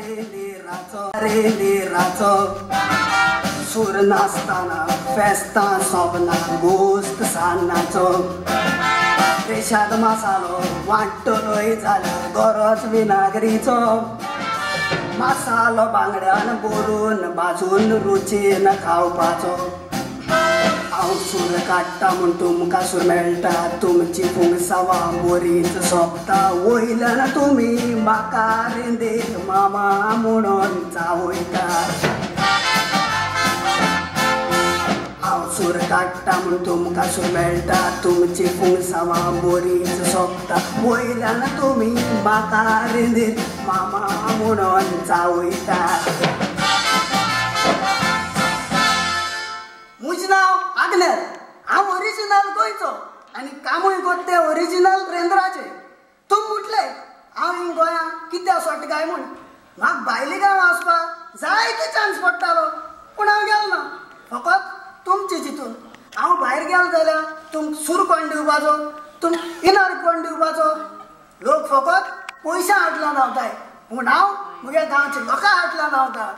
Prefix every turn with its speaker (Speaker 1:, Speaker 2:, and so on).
Speaker 1: रेंदेराचो रेंदेराचो सूर नासतना फेस्तां सोबना गोस्त सान्नाचो रेशाद मसालो वांट्टलोय जाल्यार गरज विनागरीचो मसालो बांगड्यान बरून भाजून रुचीन खावपाचो. हांव सूर काडटा म्हूण तुमकां सूर मेळटा तुमची फुंगसावां बरीच सोंपता वयल्यान तुमी म्हाका रेंदेर मामा म्हणून चावयता. हांव सूर काडटा म्हूण तुमकां सूर मेळटा तुमची फुंगसावां बरीच सोंपता वयल्यान तुमी म्हाका रेंदेर मामा म्हणून चावयता. म्हजें नांव आग्नेल, हांव ओरिजिनल गोंयचो आनी कामूय करता तें ओरिजिनल रेंद्राचें. तुमी म्हटलें हांव हिंग गोंया कित्याक सोडटा काय म्हूण. म्हाका भायल्या गांवां वचपाक जायते चान्स पडटालो पूण हांव गेलो ना फकत तुमचे चिंतून. हांव भायर गेलो जाल्यार तुमकां सूर कोण दिवपाचो, तुमकां इनार कोण दिवपाचो. लोक फकत पयशां हाडला धांवताय पूण हांव म्हज्या गांवच्या लोकां हाडला धांवता.